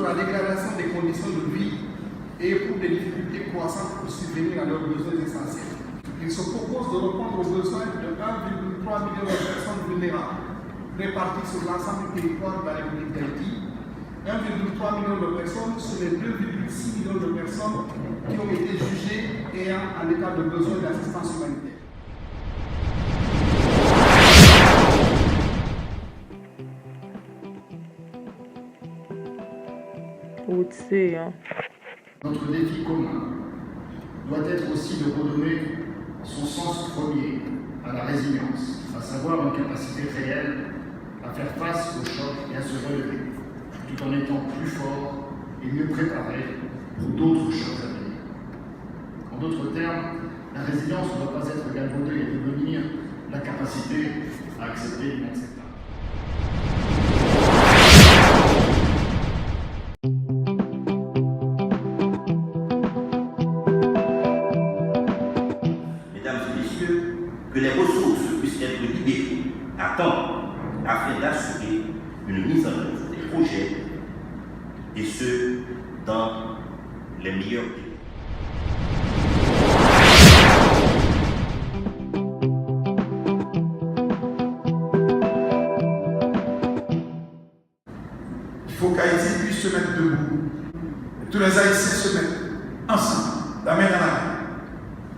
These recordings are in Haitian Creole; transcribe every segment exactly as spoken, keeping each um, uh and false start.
sur la dégradation des conditions de vie et éprouve des difficultés croissantes pour subvenir à leurs besoins essentiels. Il se propose de répondre aux besoins de un virgule trois million de personnes vulnérables, réparties sur l'ensemble du territoire de la République d'Haïti, un virgule trois million de personnes sur les deux virgule six millions de personnes qui ont été jugées ayant un état de besoin d'assistance humanitaire. Wout se yon. Notre défi commun doit être aussi de redonner son sens premier à la résilience, à savoir une capacité réelle à faire face aux chocs et à se relever, tout en étant plus fort et mieux préparé pour d'autres chocs à venir. En d'autres termes, la résilience ne doit pas être galvaudée et devenir la capacité à accepter l'inacceptable. Mesdames et messieurs, que les ressources puissent être libérées à temps afin d'assurer une mise en œuvre des projets, et ce, dans les meilleurs délais. Il faut qu'Haïti puisse se mettre debout. Et tous les Haïtiens se mettent ensemble, la main dans la main,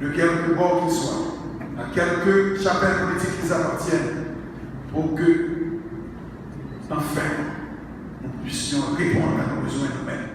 de quelque bord qu'ils soient, à quelque chapelle politique qu'ils appartiennent, pour que, enfin, nous puissions répondre à nos besoins nous-mêmes.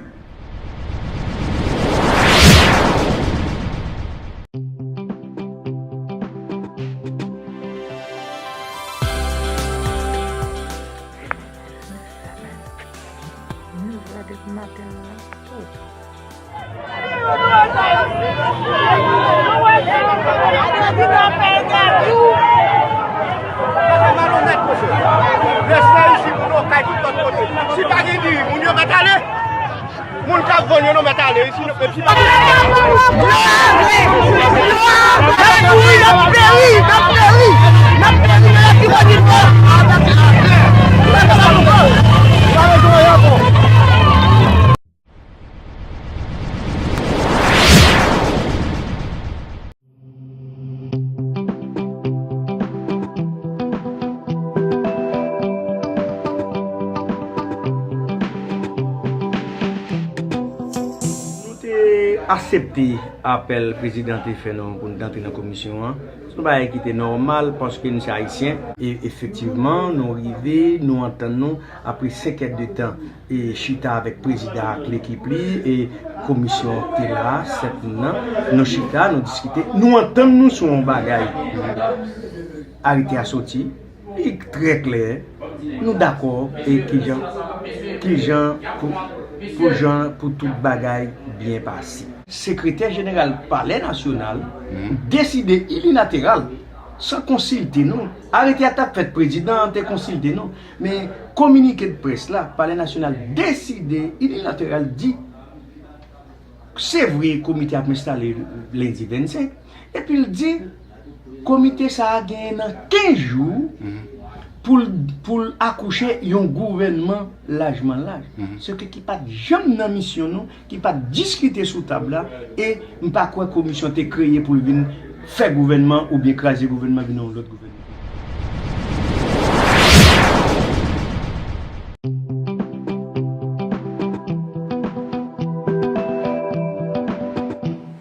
Respè isi pou nou kay tout lòt kote. Si pa gen diri, moun yo mèt ale. Moun k ap vann yo, nou mèt ale isi, nou, epi pa. Nou te aksepte apèl prezidan te fè nou pou n t antre nan komisyon an. Se yon bagay ki te nòmal paske nou se Ayisyen. E efektivman, nou rive, nou antann nou apre senk èdtan e chita avèk prezidan ak lekip li, e komisyon te la, sèt moun nan, nou chita, nou diskite, nou antann nou sou yon bagay. Arete a soti, li trè klè, nou dakò, e kijan, kijan pou, pou jan pou tout bagay byen pase. Sekretè jeneral Palè Nasyonal deside inilateral, san konsilte nou. Arete a t ap fèt, prezidan an te konsilte nou. Men kominike de près la, Palè Nasyonal deside inilateral di, se vre, komite ap enstale lendi vennsenk, epi l di, komite sa a genyen nan kenz jou pou l, pou l akouche yon gouvènman lajman laj. Se ke ki pa t janm nan misyon nou, ki pa t diskite sou tab la, e m pa kwè komisyon te kreye pou l vin fè gouvènman oubyen kraze gouvènman, vin yon lòt gouvènman.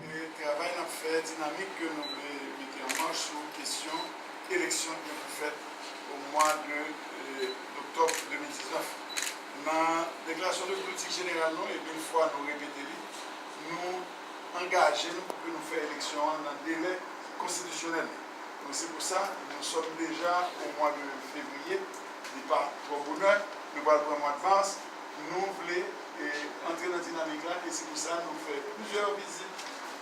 E travay n ap fè, dinamik ke nou vle mete an mach sou kesyon eleksyon ki gen pou fèt o mwa de, e, oktòb de mil diznèf. Nan deklarasyon de politik jeneral nou, e mil fwa nou repete li, nou angaje nou pou ke nou fè eleksyon an nan delè konstitisyonèl li. Donk, se pou sa, nous sommes déjà au mois de février, li pa twò bonè, nou pral pran mwa de mas, nou vle, e, antre nan dinamik la, e se pou sa nou fè plizyè vizit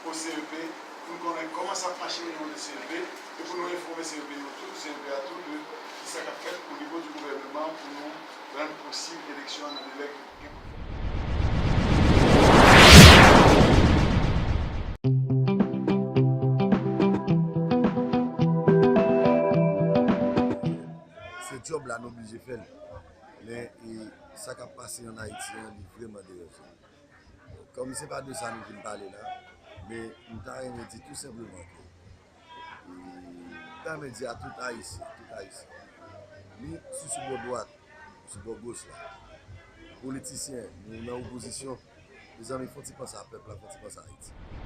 o C E P, pou nou konnen kòman sa ap mache o nivo de C E P, e pou nou enfòme C E P yo tou, C E P a tou, de kisa k ap fèt o nivo di gouvèneman pou nou rann posib eleksyon an nan delè ki gen pou fèt. Se djòb la, nou oblije fè l. Men e, sa k ap pase ann Ayiti an, li vrèman deranje m. Kòm se pa de sa nou vin pale la, men m ta renmen di tou senpleman ke e, m ta renmen di a tout Ayisyen, tout Ayisyen, ni si sou bò dwat, sou bò goch la, politisyen, nou nan opozisyon, mezanmi, fon ti panse a pèp la, fon ti panse a Ayiti.